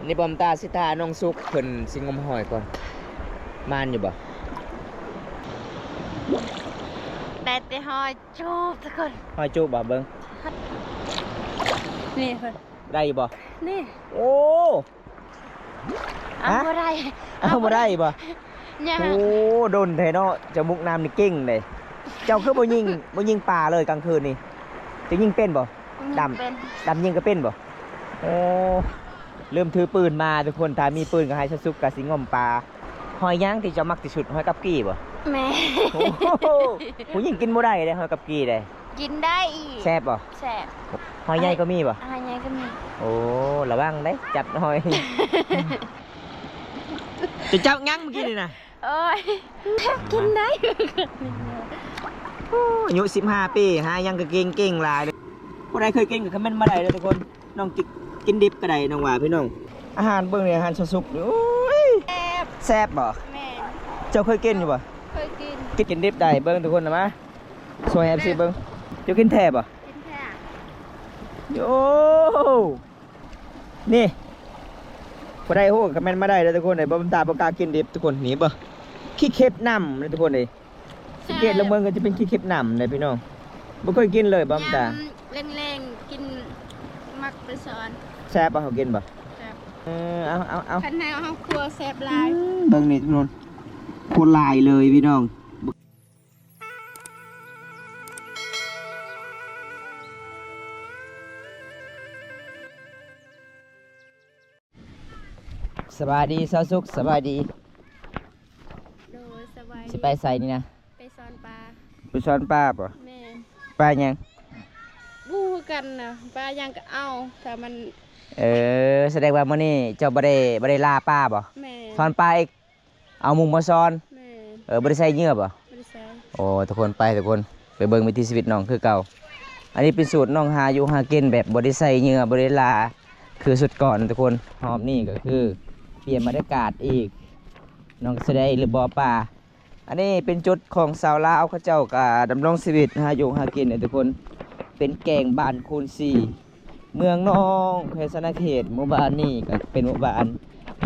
ນີ້ປ້ອມຕາຊິຖ້ານ້ອງສຸກເພິ່ນຊິງົມຫອຍກ່ອນ. ມານຢູ່ບໍ່? ໄດ້ແຕ່ຫອຍຈູບທຸກຄົນ. ຫອຍຈູບບໍ່? ເບິ່ງ ນີ້ເພິ່ນ ໄດ້ຢູ່ບໍ່? ນີ້ ໂອ້ ເອົາ ຮະ? ບໍ່ໄດ້ ເອົາ ເອົາບໍ່ໄດ້ບໍ່? ຍັງ ໂອ້ ດົນແທ້ເນາະ. ເຈົ້າມຸກນ້ຳນີ້ເກັ່ງເດ້. ເຈົ້າຄືບໍ່ຍິງ ບໍ່ຍິງປາເລີຍກາງຄືນນີ້? ເຈົ້າຍິງເປັນບໍ່? ດຳ ເປັນ ດຳຍິງກໍເປັນບໍ່? ໂອ້ ລືມຖືປືນມາທຸກຄົນ. ຖ້າມີປືນກໍໃຫ້ສາວສຸກກໍຊິງົມປາ. ຫອຍຫຍັງທີ່ເຈົ້າມັກທີ່ສຸດ? ຫອຍກັບກີ່ບໍ່? ແມ່ນ. ໂອ້ໂຫ ຜູ້ຍິງກິນບໍ່ໄດ້ເດ້ ຫອຍກັບກີ່ເດ້. ກິນໄດ້ອີກ. ແຊບບໍ່? ແຊບ. ຫອຍໃຫຍ່ກໍມີບໍ່? ຫອຍໃຫຍ່ກໍມີ. ໂອ້ ລະວັງເດ້ ຈັບຫອຍ. ເຈົ້າຈັບຫຍັງເມື່ອກີ້ນີ້ນະ? ໂອ້ຍ ກິນໄດ້. ໂອ້ ອາຍຸສິບຫ້າປີ ຫາຫຍັງກໍເກັ່ງ ເກັ່ງຫຼາຍເລີຍ. ຜູ້ໃດເຄີຍກິນກໍຄອມເມັນມາໄດ້ເດີທຸກຄົນ. ນ້ອງກິນ ກິນດິບກໍໄດ້ນ້ອງວ່າພີ່ນ້ອງ. ອາຫານເບິ່ງນີ້ ອາຫານສຸກໆນີ້ ໂອ້ຍ ແຊບ. ແຊບບໍ່? ແມ່ນ. ເຈົ້າເຄີຍກິນຢູ່ບໍ່? ເຄີຍກິນ. ກິນ ກິນດິບໄດ້. ເບິ່ງທຸກຄົນນະ ມາ ຊ່ວຍເອັຟຊີເບິ່ງ. ເຈົ້າກິນແທ້ບໍ່? ກິນແທ້. ໂອ້ ນີ້ ຜູ້ໃດຮູ້ຄອມເມັນມາໄດ້ເດີທຸກຄົນເດີ. ບໍ່ ຕາບໍ່ກ້າກິນດິບທຸກຄົນ. ນີ້ເບິ່ງ ຂີ້ເຂັບນ້ຳເດີທຸກຄົນເດີ. ສັງເກດລະເບິ່ງກໍຈະເປັນຂີ້ເຂັບນ້ຳເດ້ພີ່ນ້ອງ. ບໍ່ເຄີຍກິນເລີຍບໍ່ ຕາ? ຍາມແລງໆ ກິນໝາກໄປສອນ. ແຊບບໍ່? ເຮົາກິນບໍ່? ແຊບ. ເອີ ເອົາ ເອົາ ເອົາ ຄັນໃຫ້ເຮົາຄົວແຊບຫຼາຍ. ອືມ ເບິ່ງນີ້ທຸກຄົນ ຄົວຫຼາຍເລີຍພີ່ນ້ອງ. ສະບາຍດີສາວສຸກ ສະບາຍດີ. ໂດຍ ສະບາຍດີ. ຊິໄປໃສນີ້ນະ? ໄປສອນປາ. ໄປສອນປາບໍ່? ແມ່ນ. ປາຫຍັງ? ບໍ່ຮູ້ຄືກັນນະ ປາຫຍັງກໍເອົາ ຖ້າມັນ. ເອີ ສະແດງວ່າມື້ນີ້ເຈົ້າບໍ່ໄດ້ ບໍ່ໄດ້ລ່າປາບໍ່? ແມ່ນ. ສອນປາອີກ ເອົາມຸງມາສອນ. ແມ່ນ. ເອີ ບໍ່ໄດ້ໃສ່ເຫຍື່ອບໍ່? ບໍ່ໄດ້ໃສ່. ໂອ້ ທຸກຄົນ ໄປທຸກຄົນ ໄປເບິ່ງວິຖີຊີວິດນ້ອງຄືເກົ່າ. ອັນນີ້ເປັນສູດນ້ອງຫາຢູ່ຫາກິນແບບບໍ່ໄດ້ໃສ່ເຫຍື່ອ ບໍ່ໄດ້ລ່າຄືຊຸດກ່ອນທຸກຄົນ. ຮອບນີ້ກໍຄືປ່ຽນບັນຍາກາດອີກ ນ້ອງຊິໄດ້ຫຼືບໍ່ປາ. ອັນນີ້ເປັນຈຸດຂອງຊາວລາວ ເຂົາເຈົ້າກໍດຳລົງຊີວິດຫາຢູ່ຫາກິນເດ້ທຸກຄົນ. ເປັນແກ້ງບ້ານຄູນສີ່ ເມືອງນອງ ແຂວງສະຫວັນນະເຂດ. ໝູ່ບ້ານນີ້ກໍເປັນໝູ່ບ້ານ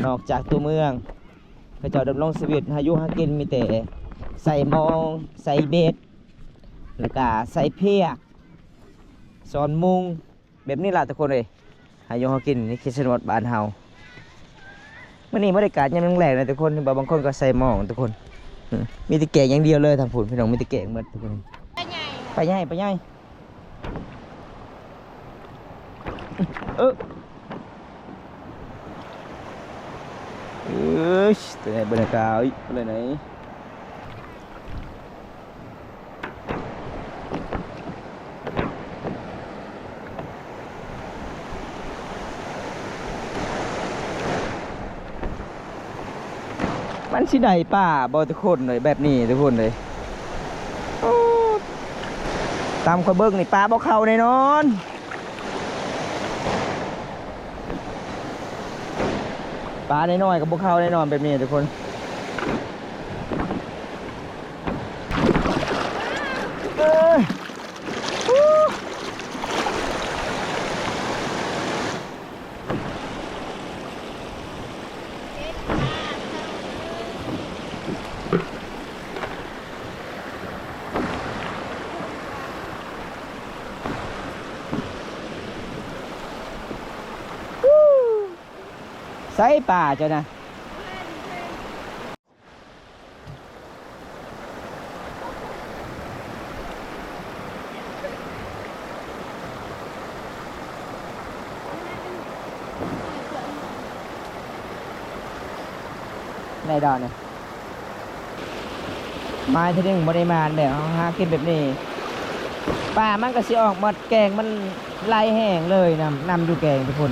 ນອກຈາກຕົວເມືອງ. ເຂົາເຈົ້າດຳລົງຊີວິດຫາຢູ່ຫາກິນມີແຕ່ໃສ່ມອງ ໃສ່ເບັດ ແລ້ວກະໃສ່ເພຍກ ສອນມຸງ ແບບນີ້ລະທຸກຄົນເອີຍ. ຫາຢູ່ຫາກິນໃນເຂດຊົນນະບົດບ້ານເຮົາ. ມື້ນີ້ບັນຍາກາດຍາມແລງໆນະທຸກຄົນ ເຫັນບໍ່ ບາງຄົນກໍໃສ່ໝອງທຸກຄົນ. ອື ມີແຕ່ແກ້ງຢ່າງດຽວເລີຍທາງພຸ້ນ ພີ່ນ້ອງ ມີແຕ່ແກ້ງໝົດທຸກຄົນ. ປາໃຫຍ່ ປາໃຫຍ່ ປາໃຫຍ່. ເອີ ເອີ ໂຕໃຫຍ່ເບິ່ງກາວອີກເລີຍໄນ. ມັນຊິໄດ້ປາບໍ່ທຸກຄົນເອີຍ ແບບນີ້ທຸກຄົນເອີຍ. ໂອ້ ຕາມຂ້ອຍເບິ່ງນີ້ປາບໍ່ເຂົ້າແນ່ນອນ. ປານ້ອຍໆກໍບໍ່ເຂົ້າແນ່ນອນແບບນີ້ທຸກຄົນ. ເອີຍ ໃສປາເຈົ້ານະ? ໄດ້ດອກນີ້ ມາເທື່ອໜຶ່ງບໍ່ໄດ້ມາແລ້ວ ເຮົາຫາກິນແບບນີ້ ປາມັນກໍຊິອອກໝົດ ແກ້ງມັນໄຫຼແຮງເລີຍ ນ້ຳ ນ້ຳຢູ່ແກ້ງທຸກຄົນ.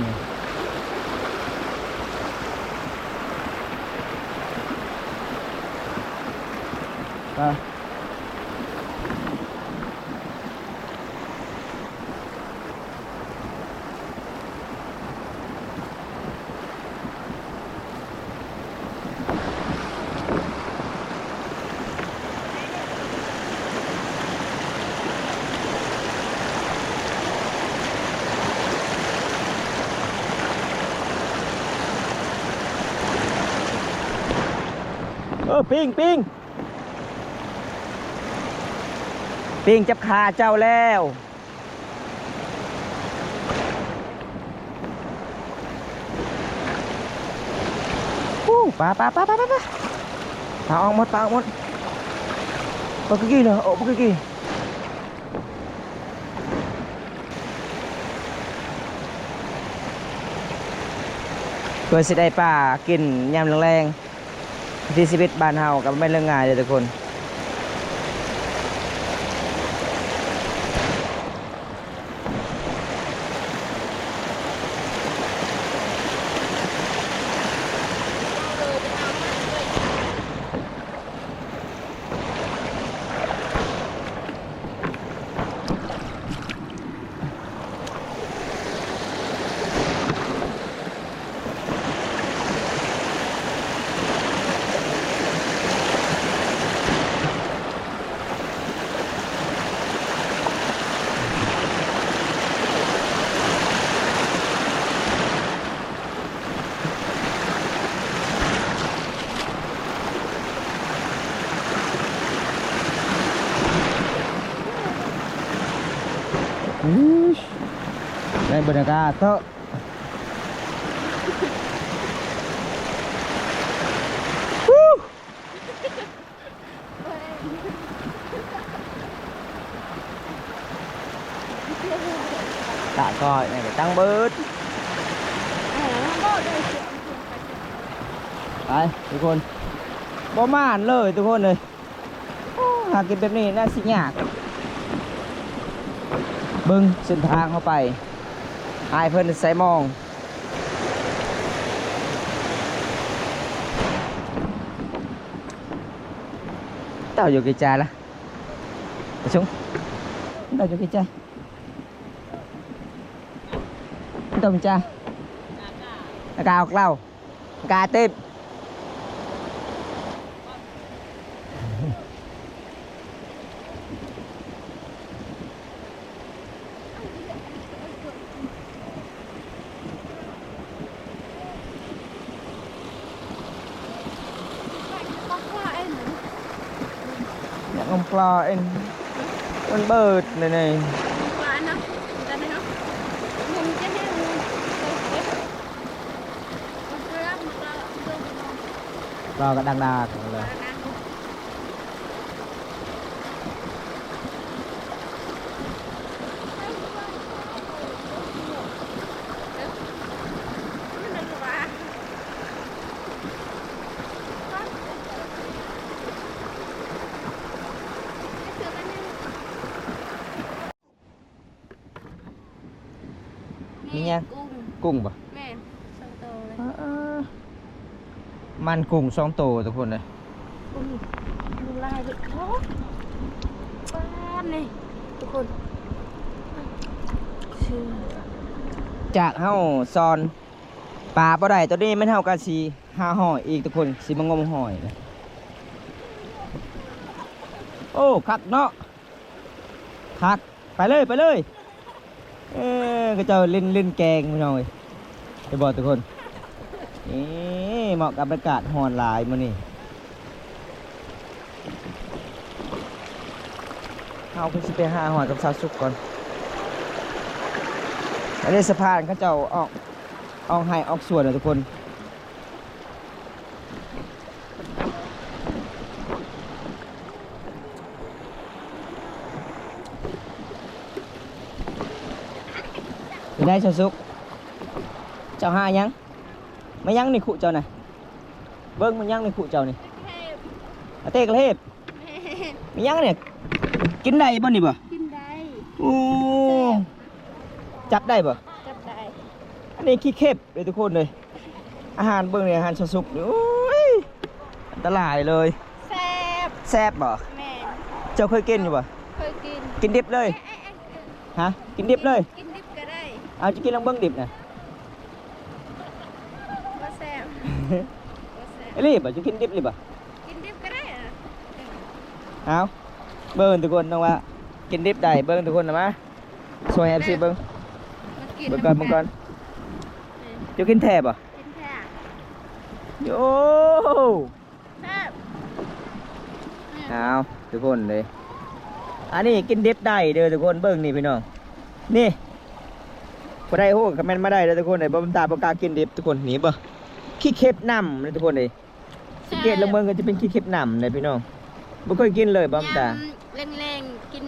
ເອີ ປິງ ປິງ ປິງຈັບຂາເຈົ້າແລ້ວ. ໂອ້ ປາ ປາ ປາ ປາ ປາ ປາ ປາອອກໝົດ ປາອອກໝົດ ປາກະກີ້ເນາະ ອອກປາກະກີ້. ເພື່ອຊິໄດ້ປາກິນຍາມແລງໆ ວິຖີຊີວິດບ້ານເຮົາກໍບໍ່ແມ່ນເລື່ອງງ່າຍເດີ້ທຸກຄົນ. ອືມ ໄດ້ບັນຍາກາດເນາະ. ຕາກ້ອຍນີ້ກໍຕັ້ງເບີດ ໄປທຸກຄົນ ບໍ່ໝານເລີຍທຸກຄົນເອີຍ. ໂອ້ ຫາກິນແບບນີ້ໜ້າຊິຍາກ. ເບິ່ງເສັ້ນທາງເຮົາໄປ ອ້າຍເພິ່ນໃສ່ໝ່ອງ. ເຕົ້າຢູ່ກີ້ຈາລະ ປະຊຸງ ເຕົ້າຢູ່ກີ້ຈາ ເຕົ້າມີຈາ ອາກາອອກເຫຼົ່າ ອາກາເຕັມ. ຢາກອມກລາເອັນ ມັນເບີດໃນນີ້. ລາວກໍດັງດາກເລີຍ. ມີຫຍັງ? ກຸ້ງ ກຸ້ງບໍ່? ແມ່ນ ສອງໂຕເລີຍ. ອາ ມັນກຸ້ງສອງໂຕທຸກຄົນເອີຍ. ກຸ້ງ ກຸ້ງຫຼາຍເດີ. ໂອ້ ປານນີ້ທຸກຄົນ ຈາກເຮົາຊ່ອນປາບໍ່ໄດ້ ຕອນນີ້ແມ່ນເຮົາກໍຊິຫາຫອຍອີກທຸກຄົນ ຊິມາງົມຫອຍ. ໂອ້ ຄັກເນາະ ຄັກ. ໄປເລີຍ ໄປເລີຍ. ເອີ ເຂົາເຈົ້າຫຼິ້ນ ຫຼິ້ນແກງພີ່ນ້ອງເອີຍ ເຫັນບໍ່ທຸກຄົນ? ນີ້ເໝາະກັບບັນຍາກາດຮ້ອນຫຼາຍມື້ນີ້. ເຮົາຄືຊິໄປຫາຫອຍກັບຊາວສຸກກ່ອນ. ອັນນີ້ສະພານເຂົາເຈົ້າອອກ ອອກໄຮ່ອອກສວນເດີທຸກຄົນ. ເປັນໃດຊາວສຸກ? ເຈົ້າຫາຫຍັງ? ມາຫຍັງໃນຄຸເຈົ້ານະ? ເບິ່ງ ມາຫຍັງໃນຄຸເຈົ້ານີ້? ອາ ເຕກະເລບ. ແມ່ນ. ມີຫຍັງນີ້? ກິນໄດ້ບໍ່ນີ້ບໍ່? ກິນໄດ້. ໂອ້ ແຊບ. ຈັບໄດ້ບໍ່? ຈັບໄດ້. ອັນນີ້ຂີ້ເຂັບເດ້ທຸກຄົນເອີຍ. ອາຫານເບິ່ງນີ້ ອາຫານຊາວສຸກນີ້ ໂອ້ຍ ອັນຕະລາຍເລີຍ. ແຊບ. ແຊບບໍ່? ແມ່ນ. ເຈົ້າເຄີຍກິນຢູ່ບໍ່? ເຄີຍກິນ. ກິນດິບເລີຍ? ເອີ ເອີ ເອີ ຮະ? ກິນດິບເລີຍ? ກິນດິບກໍໄດ້. ເອົາ ຈະກິນລອງເບິ່ງດິບນະ. ບໍ່ແຊບ ບໍ່ແຊບ. ອີ່ຫຼີບໍ່? ຈະກິນດິບອີ່ຫຼີບໍ່? ກິນດິບກໍໄດ້ອະ. ເອົາ ເບິ່ງທຸກຄົນ ນ້ອງວ່າກິນດິບໄດ້. ເບິ່ງທຸກຄົນນະ ມາຊ່ວຍເອັຟຊີເບິ່ງ. ມາກິນ ເບິ່ງກ່ອນ ເບິ່ງກ່ອນ. ເອີ ເຈົ້າກິນແທ້ບໍ່? ກິນແທ້. ໂອ້ ແຊບ. ອ້າວ ທຸກຄົນເດ້ ອັນນີ້ກິນດິບໄດ້ເດີທຸກຄົນ ເບິ່ງນີ້ພີ່ນ້ອງ ນີ້ ຜູ້ໃດຮູ້ຄອມເມັນມາໄດ້ເດີທຸກຄົນເດ້ ບໍ່ ຕາບໍ່ກ້າກິນດິບທຸກຄົນ ນີ້ເບິ່ງ ຂີ້ເຂັບນ້ຳເດ້ທຸກຄົນເດ້ ສັງເກດລະເບິ່ງກໍຈະເປັນຂີ້ເຂັບນ້ຳເດ້ພີ່ນ້ອງ ບໍ່ເຄີຍກິນເລີຍບໍ່ ຕາ ຍາມແລງໆ ກິນ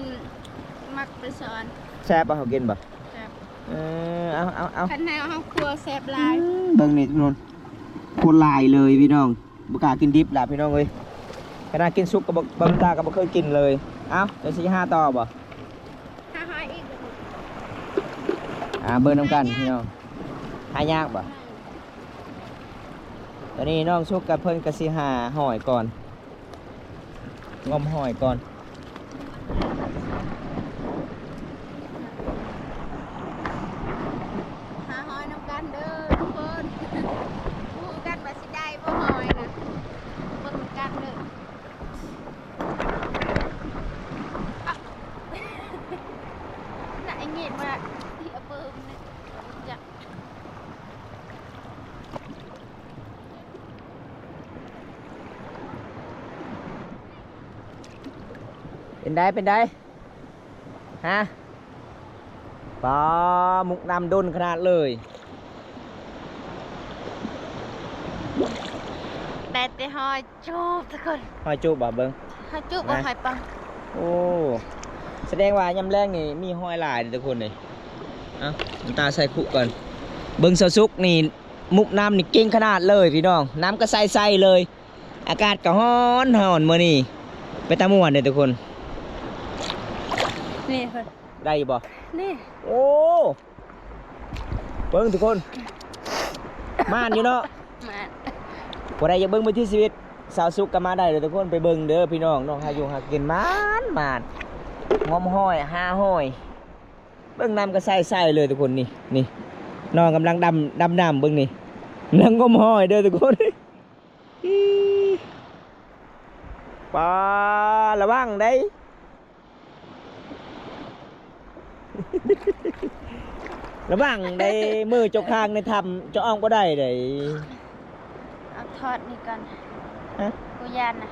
ໝາກໄປສອນ ແຊບບໍ່ ເຮົາກິນບໍ່ ແຊບ ເອີ ເອົາ ເອົາ ເອົາ ຄັນໃຫ້ເຮົາຄົວແຊບຫຼາຍ ອືມ ເບິ່ງນີ້ທຸກຄົນ ຄົວຫຼາຍເລີຍພີ່ນ້ອງ ບໍ່ກ້າກິນດິບລະພີ່ນ້ອງເອີຍ ຂະໜາດກິນສຸກກໍບໍ່ ບາງຕາກໍບໍ່ເຄີຍກິນເລີຍ ເອົ້າ ແລ້ວຊິຫາຕໍ່ບໍ່ ຫາຫອຍອີກ ອ່າ ເບິ່ງນຳກັນພີ່ນ້ອງ ຫາຍາກບໍ່ ຕອນນີ້ນ້ອງສຸກກັບເພິ່ນກໍຊິຫາຫອຍກ່ອນ ງົມຫອຍກ່ອນ ຫາຫອຍນຳກັນເດີທຸກຄົນ ຮູ້ກັນວ່າຊິໄດ້ບໍ່ຫອຍນະ ເບິ່ງນຳກັນເດີ ນະ ໄອ້ເງດວ່າທີ່ອະເບິ່ງນະ ເປັນໃດ ເປັນໃດ ຮະ ປາ ມຸກນ້ຳດົນຂະໜາດເລີຍ ໄດ້ແຕ່ຫອຍຈູບທຸກຄົນ ຫອຍຈູບບໍ່ ເບິ່ງ ຫອຍຈູບ ຫອຍປັງ ໂອ້ ສະແດງວ່າຍາມແລງນີ້ມີຫອຍຫຼາຍເດີທຸກຄົນເດ້ ເອົ້າ ນ້ຳຕາໃສ່ຄຸກ່ອນ ເບິ່ງສາວສຸກນີ້ ມຸກນ້ຳນີ້ເກັ່ງຂະໜາດເລີຍພີ່ນ້ອງ ນ້ຳກໍໃສໆເລີຍ ອາກາດກໍຮ້ອນໆມື້ນີ້ ເປັນຕາມ່ວນເດ້ທຸກຄົນ ນີ້ເພິ່ນ ໄດ້ຢູ່ບໍ່? ນີ້ ໂອ້ ເບິ່ງທຸກຄົນ ມ່ານຢູ່ເນາະ ມ່ານ ຜູ້ໃດຢາກເບິ່ງວິຖີຊີວິດສາວສຸກກໍມາໄດ້ເດີທຸກຄົນ ໄປເບິ່ງເດີພີ່ນ້ອງ ນ້ອງຫາຢູ່ຫາກິນ ມ່ານໆ ງົມຫອຍ ຫາຫອຍ ເບິ່ງນ້ຳກໍໃສໆເລີຍທຸກຄົນ ນີ້ ນີ້ ນ້ອງກຳລັງດຳ ດຳນ້ຳ ເບິ່ງນີ້ ກຳລັງງົມຫອຍເດີທຸກຄົນ ປາ ລະວັງໄດ໋ ລະວັງໄດ໋ ມືເຈົ້າຄ້າງໃນຖ້ຳ ເຈົ້າອອກບໍ່ໄດ້ໄດ໋ ເອົາຖອດນີ້ກ່ອນ ຮະ ກູຢ້ານນະ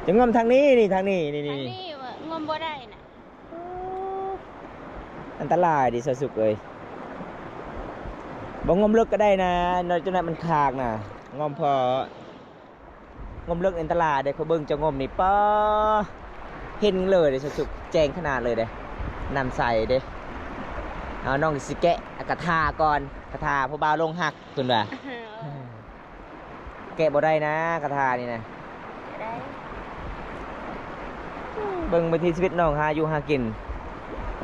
ຈະງົມທາງນີ້ ນີ້ ທາງນີ້ ນີ້ ທາງນີ້ ນີ້ ງົມບໍ່ໄດ້ນະ ອັນຕະລາຍເດສາວສຸກເອີຍ ບໍ່ງົມເລິກກໍໄດ້ນະ ໜ້ອຍຈັ່ງໃດມັນຄາກນະ ງົມພໍ ງົມເລິກອັນຕະລາຍເດ້ ຂ້ອຍເບິ່ງເຈົ້າງົມນີ້ ປາ ເຫັນເລີຍເດ້ສາວສຸກ ແຈ້ງຂະໜາດເລີຍເດ້ ນ້ຳໃສເດ້ ເອົາ ນ້ອງຊິແກະກະທາກ່ອນ ກະທາຜູ້ບ່າວຫຼົງຮັກ ເພິ່ນວ່າ ແກະບໍ່ໄດ້ນະ ກະທານີ້ນະ ເບິ່ງວິຖີຊີວິດນ້ອງຫາຢູ່ຫາກິນ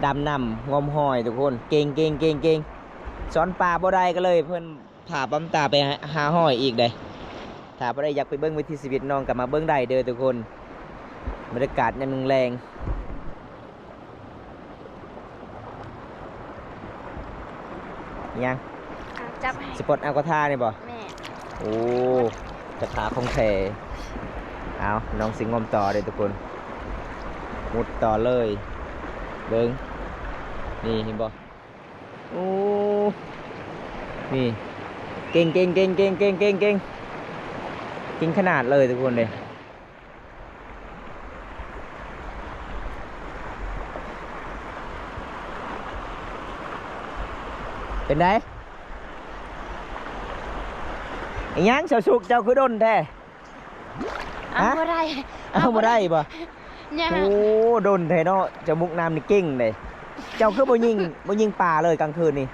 ດຳນ້ຳ ງົມຫອຍທຸກຄົນ ເກັ່ງໆໆ ສອນປາບໍ່ໄດ້ກໍເລີຍ ເພິ່ນພາປ້ອມຕາໄປຫາຫອຍອີກເດ້ ຖ້າຜູ້ໃດຢາກໄປເບິ່ງວິຖີຊີວິດນ້ອງກໍມາເບິ່ງໄດ້ເດີທຸກຄົນ ບັນຍາກາດຍາມແລງໆ ຫຍັງ ອ່າ ຈັບໃຫ້ ສະປອດອາກວາທານີ້ບໍ່? ແມ່ນ ໂອ້ ກະທາຂອງແທ້ ເອົາ ນ້ອງຊິງົມຕໍ່ເດ້ທຸກຄົນ ມຸດຕໍ່ເລີຍ ເບິ່ງ ນີ້ເຫັນບໍ່? ໂອ້ ນີ້ ເກັ່ງໆໆໆໆ ເກັ່ງ ເກັ່ງຂະໜາດເລີຍທຸກຄົນເດ້. ເປັນໃດ? ອີຫຍັງ ສາວສຸກ ເຈົ້າຄືດົນແທ້? ເອົາ ຮະ? ບໍ່ໄດ້ ເອົາບໍ່ໄດ້ບໍ່? ຍັງ ໂອ້ ດົນແທ້ເນາະ ເຈົ້າມຸກນ້ຳນີ້ເກັ່ງເດ້. ເຈົ້າຄືບໍ່ຍິງ ບໍ່ຍິງປາເລີຍກາງຄືນນີ້?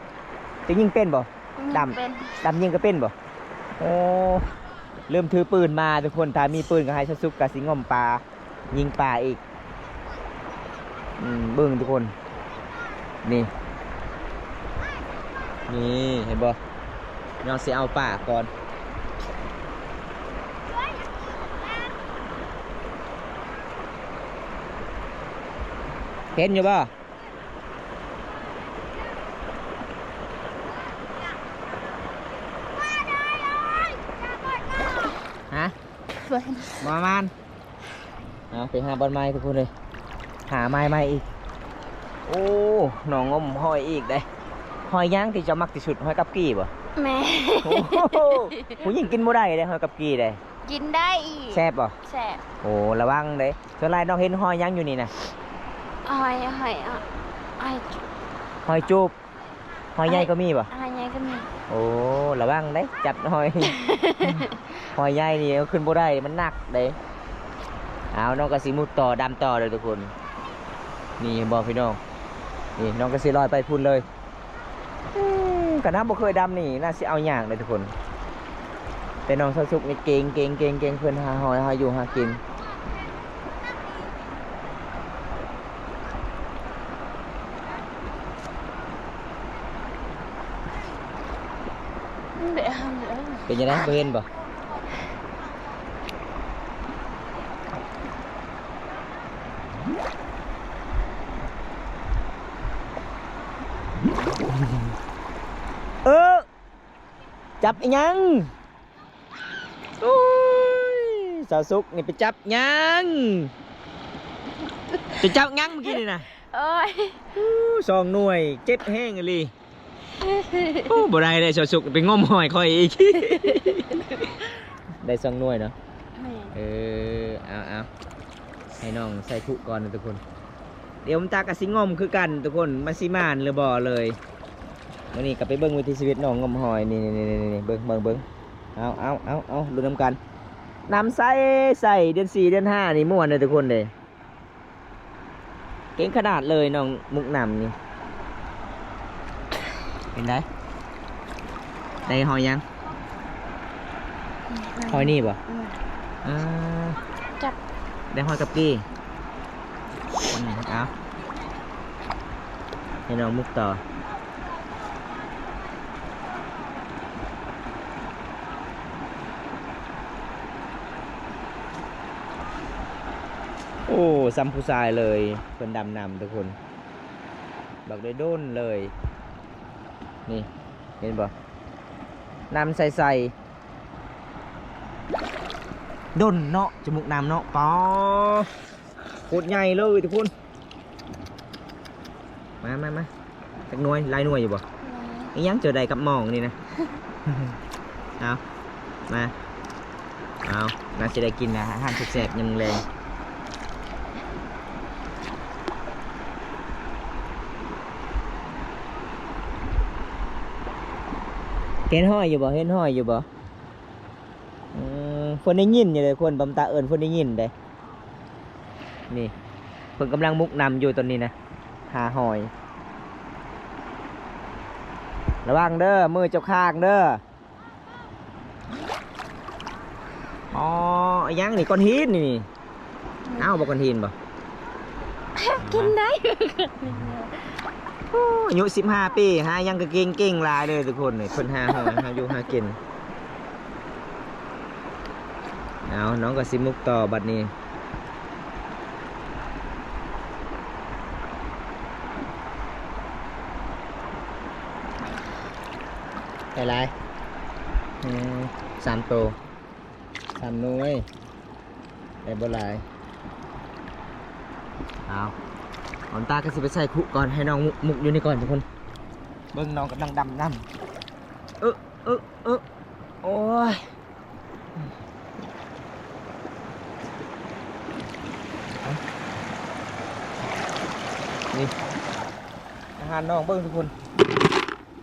ເຈົ້າຍິງເປັນບໍ່? ດຳ ເປັນ ດຳຍິງກໍເປັນບໍ່? ໂອ້ ລືມຖືປືນມາທຸກຄົນ. ຖ້າມີປືນກໍໃຫ້ສາວສຸກກະຊິງົມປາ ຍິງປາອີກ. ອືມ ເບິ່ງທຸກຄົນ ນີ້ ນີ້ ເຫັນບໍ່? ນ້ອງຊິເອົາປາກ່ອນ ເຫັນຢູ່ບໍ່? ຮະ? ບໍ່ ບໍ່ປະມານ. ເອົາ ໄປຫາບ່ອນໃໝ່ທຸກຄົນເອີຍ ຫາໄມ້ໃໝ່ອີກ. ໂອ້ ນ້ອງງົມຫອຍອີກເດ້. ຫອຍຫຍັງທີ່ເຈົ້າມັກທີ່ສຸດ? ຫອຍກັບກີ້ບໍ່? ແມ່ນ. ໂອ້ໂຫ ຜູ້ຍິງກິນບໍ່ໄດ້ເດ້ ຫອຍກັບກີ້ເດ້. ກິນໄດ້ອີກ. ແຊບບໍ່? ແຊບ. ໂອ້ ລະວັງເດ້. ສ່ວນຫຼາຍນ້ອງເຫັນຫອຍຫຍັງຢູ່ນີ້ນະ? ຫອຍ ຫອຍ ຫອຍ ຫອຍຈູບ. ຫອຍໃຫຍ່ກໍມີບໍ່? ຫອຍໃຫຍ່ກໍມີ. ໂອ້ ລະວັງເດ້ ຈັບຫອຍ ຫອຍໃຫຍ່ນີ້ເອົາຂຶ້ນບໍ່ໄດ້ ມັນໜັກເດ້. ເອົາ ນ້ອງກໍຊິມຸດຕໍ່ ດຳຕໍ່ເດີ້ທຸກຄົນ. ນີ້ເຫັນບໍ່ພີ່ນ້ອງ? ນີ້ນ້ອງກໍຊິລອຍໄປພຸ້ນເລີຍ. ອືມ ຄັນເຮົາບໍ່ເຄີຍດຳນີ້ ໜ້າຊິເອົາຍາກເດ້ທຸກຄົນ. ແຕ່ນ້ອງຊາວສຸກນີ້ເກັ່ງ ເກັ່ງ ເກັ່ງ ເກັ່ງ ເພິ່ນຫາຫອຍ ຫາຢູ່ຫາກິນ. ເປັນຈັ່ງໃດ ບໍ່ເຫັນບໍ່? ເອີ ຈັບອີ່ຫຍັງ? ໂອ້ຍ ຊາວສຸກນີ້ໄປຈັບຫຍັງ? ໄປຈັບຫຍັງເມື່ອກີ້ນີ້ນະ? ໂອ້ຍ ສອງໜ່ວຍ ເຈັບແຮງອີ່ຫຼີ. ໂອ້ ບໍ່ໄດ້ເດ້ ຊາວສຸກໄປງົມຫອຍຂ້ອຍອີກ. ໄດ້ສອງໜ່ວຍເນາະ. ແມ່ນ. ເອີ ເອົາໆ ໃຫ້ນ້ອງໃສ່ຄຸກ່ອນນະທຸກຄົນ. ດຽວມັນຕາກະຊິງົມຄືກັນທຸກຄົນ ມັນຊິໝານຫຼືບໍ່ເລີຍ. ມື້ນີ້ກໍໄປເບິ່ງວິຖີຊີວິດນ້ອງງົມຫອຍ. ນີ້ໆໆໆ ເບິ່ງໆໆ ເອົາໆໆ ເອົາ ລຸ້ນນຳກັນ. ນ້ຳໃສໆ ເດືອນສີ່ເດືອນຫ້ານີ້ມ່ວນເດ້ທຸກຄົນເດ້. ເກັ່ງຂະໜາດເລີຍນ້ອງມຸກນ້ຳນີ້. ເປັນໃດ? ໄດ້ຫອຍຫຍັງ? ຫອຍນີ້ບໍ່? ອືມ ເອີ ຈັບ ໄດ້ຫອຍກັບກີ້. ອືມ ເອົາ ໃຫ້ນ້ອງມຸກຕໍ່. ໂອ້ ສ່ຳຜູ້ຊາຍເລີຍ ເພິ່ນດຳນ້ຳທຸກຄົນ ບັກໄດ້ດົນເລີຍ. ນີ້ ເຫັນບໍ່? ນ້ຳໃສໆ ດົນເນາະ ຈະມຸກນ້ຳເນາະ. ປາ ໂຄດໃຫຍ່ເລີຍທຸກຄົນ. ມາ ມາ ມາ ຈັກໜ່ວຍ ຫຼາຍໜ່ວຍຢູ່ບໍ່? ຫຼາຍ. ອີ່ຫຍັງເຈົ້າໄດ້ກັບໝ່ອງນີ້ນະ? ເອົາ ມາ ເອົາ ໜ້າຊິໄດ້ກິນອາຫານແຊບໆ ຍາມແລງ. ເຫັນຫອຍຢູ່ບໍ່? ເຫັນຫອຍຢູ່ບໍ່? ອືມ ເພິ່ນໄດ້ຍິນຢູ່ເດ້ ຄົນບຳຕາເອີ້ນ ເພິ່ນໄດ້ຍິນເດ້. ນີ້ ເພິ່ນກຳລັງມຸກນ້ຳຢູ່ຕອນນີ້ນະ ຫາຫອຍ. ລະວັງເດີ້ ມືເຈົ້າຄ້າງເດີ້. ອໍ ອີ່ຫຍັງນີ້ ກ້ອນຫີນນີ້? ອ້າວ ບໍ່ ກ້ອນຫີນບໍ່? ກິນໄດ້. ໂອ້ ອາຍຸສິບຫ້າປີ ຫາຫຍັງກໍເກັ່ງ ເກັ່ງຫຼາຍເດີທຸກຄົນ. ເພິ່ນຫາຫອຍ ຫາຢູ່ຫາກິນ. ເອົາ ນ້ອງກໍຊິມຸກຕໍ່ບັດນີ້. ໄດ້ຫຼາຍ ອືມ ສາມໂຕ ສາມໜ່ວຍ ໄດ້ບໍ່ຫຼາຍ. ເອົາ ອອນຕາກໍຊິໄປໃສ່ຄຸກ່ອນ ໃຫ້ນ້ອງມຸກ ມຸກຢູ່ນີ້ກ່ອນທຸກຄົນ. ເບິ່ງນ້ອງກຳລັງດຳນ້ຳ. ເອີ ເອີ ເອີ ໂອ້ຍ ນີ້ ອາຫານນ້ອງເບິ່ງທຸກຄົນ.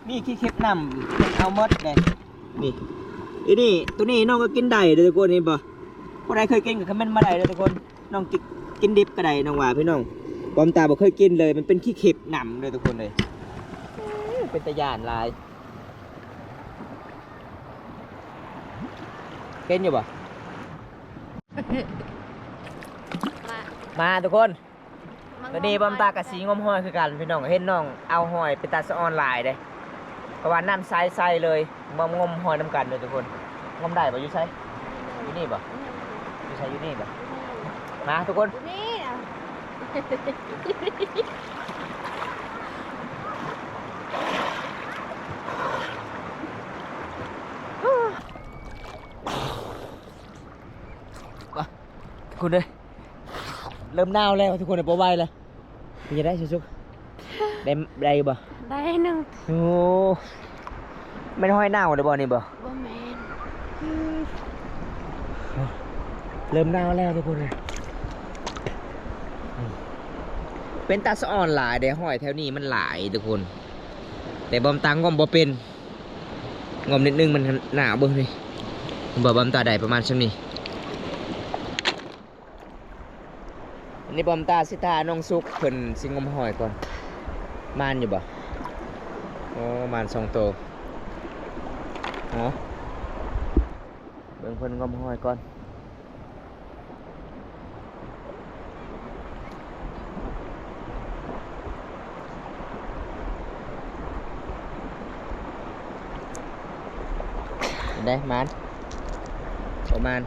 ມີຂີ້ເຂັບນ້ຳ ເອົາໝົດເດ້. ນີ້ ອີນີ້ ໂຕນີ້ນ້ອງກໍກິນໄດ້ເດ້ທຸກຄົນ ເຫັນບໍ່? ຜູ້ໃດເຄີຍກິນກໍຄອມເມັນມາໄດ້ເດ້ທຸກຄົນ. ນ້ອງກິນ ກິນດິບກໍໄດ້ນ້ອງວ່າພີ່ນ້ອງ. ບອມຕາບໍ່ເຄີຍກິນເລີຍ ມັນເປັນຂີ້ເຂັບນ້ຳເດ້ທຸກຄົນເອີຍ. ເປັນຕາຢ້ານຫຼາຍ. ເຫັນຢູ່ບໍ່? ມາ ມາທຸກຄົນ. ຕອນນີ້ບອມຕາກະຊິງົມຫອຍຄືກັນພີ່ນ້ອງ. ເຫັນນ້ອງເອົາຫອຍເປັນຕາສະອອນຫຼາຍເດ້ ເພາະວ່ານ້ຳໃສໆເລີຍ. ມາງົມຫອຍນຳກັນເດີທຸກຄົນ. ງົມໄດ້ບໍ່? ຢູ່ໃສ? ຢູ່ນີ້ບໍ່? ຢູ່ໃສ? ຢູ່ນີ້ບໍ່? ມາທຸກຄົນ. ຢູ່ນີ້. ທຸກຄົນເດີ ເລີ່ມໜາວແລ້ວທຸກຄົນ ບໍ່ໄຫວແລ້ວ. ເປັນຈັ່ງໃດສຸກ? ໄດ້ ໄດ້ຢູ່ບໍ່? ໄດ້ໜຶ່ງ. ໂອ້ ແມ່ນຫອຍເນົ່າເດ້ບໍ່ນີ້ບໍ່? ບໍ່ແມ່ນ. ອືມ ຫ ເລີ່ມໜາວແລ້ວທຸກຄົນເອີຍ. ເປັນຕາສະອອນຫຼາຍເດ້ ຫອຍແຖວນີ້ມັນຫຼາຍທຸກຄົນ ແຕ່ບອມຕາງົມບໍ່ເປັນ. ງົມນິດໜຶ່ງມັນໜາວ ເບິ່ງນີ້ ເຫັນບໍ່ ບອມຕາໄດ້ປະມານຊ່ຳນີ້. ອັນນີ້ບອມຕາຊິຖ້ານ້ອງສຸກເພິ່ນຊິງົມຫອຍກ່ອນ. ມານຢູ່ບໍ່? ໂອ້ ມານສອງໂຕ. ເອົາ ເບິ່ງເພິ່ນງົມຫອຍກ່ອນ. ໄດ້ ມານ ປະມານ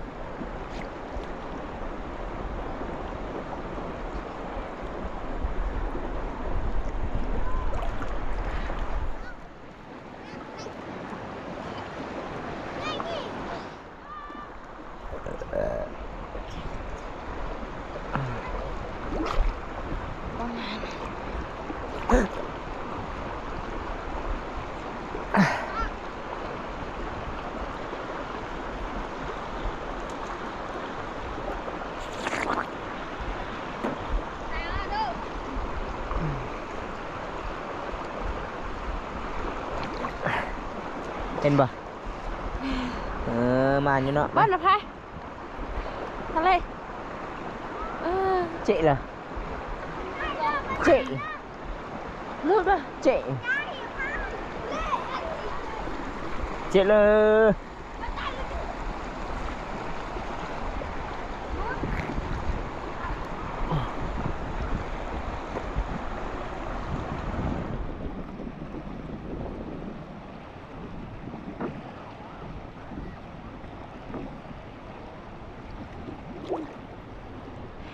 ເຫັນບໍ່? ເອີ ມານຢູ່ເນາະ ບ້ານລະໄພ ທະເລ ເອີ ເຈະລະ ເຈະ ເລີກລະ ເຈະ ເຈະເລີຍ.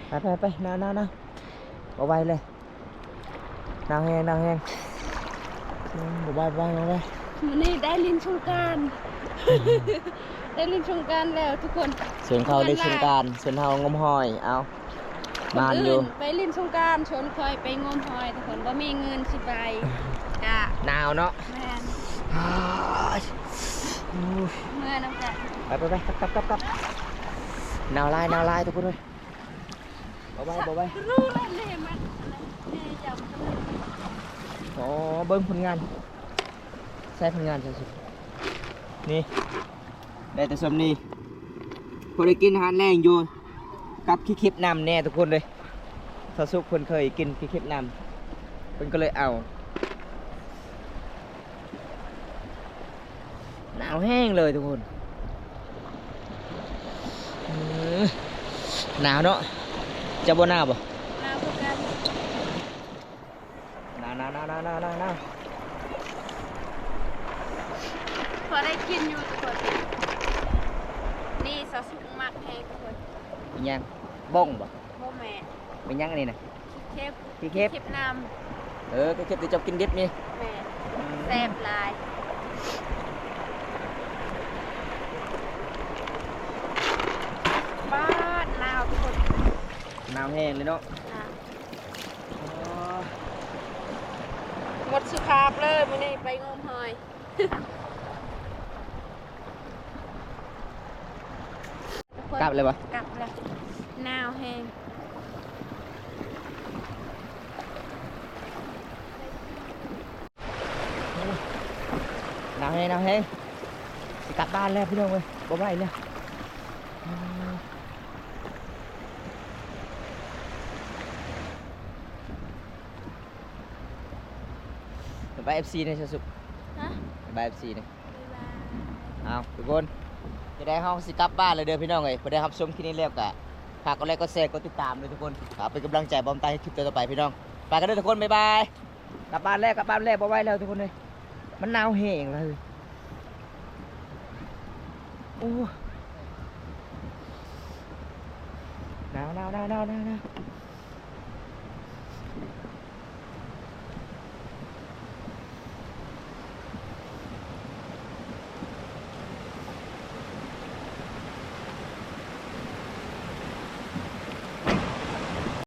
ໄປ ໄປ ໄປ ໜາວ ໜາວ ໜາວ ບໍ່ໄຫວເລີຍ ໜາວແຮງ ໜາວແຮງ ອືມ ບໍ່ໄຫວ ບໍ່ໄຫວ ບໍ່ໄຫວ. ມື້ນີ້ໄດ້ຫຼິ້ນສົງການ ໄດ້ຫຼິ້ນສົງການແລ້ວທຸກຄົນ ຊົນເຂົາໄດ້ຊົນການ ຊົນເຮົາງົມຫອຍ ເອົາ ມານຢູ່ ມື້ອື່ນໄປຫຼິ້ນສົງການ ຊົນຂ້ອຍໄປງົມຫອຍ ທຸກຄົນ ບໍ່ມີເງິນຊິໄປ ກະໜາວເນາະ ແມ່ນ ເມື່ອຍນຳກັນ ໄປ ໄປ ໄປ ກັບ ກັບ ກັບ ກັບ ໜາວຫຼາຍ ໜາວຫຼາຍ ທຸກຄົນເອີຍ ບໍ່ໄຫວ ບໍ່ໄຫວ ອໍ ເບິ່ງຜົນງານ ໃສ່ຜົນງານ ໃສ່ສຸດ ນີ້ ໄດ້ແຕ່ສ່ຳນີ້ ພໍໄດ້ກິນອາຫານແລງຢູ່ ກັບຂີ້ເຂັບນ້ຳແດ່ທຸກຄົນເລີຍ ສາວສຸກເພິ່ນເຄີຍກິນຂີ້ເຂັບນ້ຳ ເພິ່ນກໍເລີຍເອົາ ໜາວແຮງເລີຍທຸກຄົນ ເອີ ໜາວເນາະ ເຈົ້າບໍ່ໜາວບໍ່? ໜາວຄືກັນ. ໜາວ ໜາວ ໜາວ ໜາວ ໜາວ ໜາວ ໜາວ ພໍໄດ້ກິນຢູ່ທຸກຄົນ ນີ້ສາວສຸກມັກແຮງທຸກຄົນ ອີຫຍັງ ບົ້ງບໍ່? ບໍ່ແມ່ນ ແມ່ນຫຍັງອັນນີ້ນະ? ເຂັບ ຂີ້ເຂັບ ເຂັບນ້ຳ ເອີ ເຂັບທີ່ເຈົ້າກິນດິບນີ້ ແມ່ນ ອືມ ແຊບຫຼາຍ ປາດ ໜາວທຸກຄົນ ໜາວແຮງເລີຍເນາະ ໜາວ. ອໍ ໝົດສະພາບເລີຍ ມື້ນີ້ໄປງົມຫອຍ ກັບເລີຍບໍ່? ກັບແລ້ວ ໜາວແຮງ ໜາວແຮງ ໜາວແຮງ ຊິກັບບ້ານແລ້ວພີ່ນ້ອງເອີຍ ບໍ່ໄຫວແລ້ວ. ບາຍບາຍ ເອັຟຊີ ແດ່ ຊາວສຸກ ຮະ ບາຍບາຍ ເອັຟຊີ ແດ່ ບາຍບາຍ. ເອົາ ທຸກຄົນ ຈະໄດ້ ເຮົາຊິກັບບ້ານແລ້ວເດີພີ່ນ້ອງເອີຍ ຜູ້ໃດຮັບຊົມຄລິບນີ້ແລ້ວກະ ຝາກກົດໄລ ກົດແຊ ກົດຕິດຕາມເດີທຸກຄົນ ເພື່ອເປັນກຳລັງໃຈບອມຕາເຮັດຄລິບຕໍ່ໆໄປພີ່ນ້ອງ ໄປກັນເດີທຸກຄົນ ບາຍບາຍ. ກັບບ້ານແລ້ວ ກັບບ້ານແລ້ວ ບໍ່ໄຫວແລ້ວທຸກຄົນເອີຍ ມັນໜາວແຮງເລີຍ ໂອ້ ໜາວ ໜາວ ໜາວ ໜາວ ໜາວ.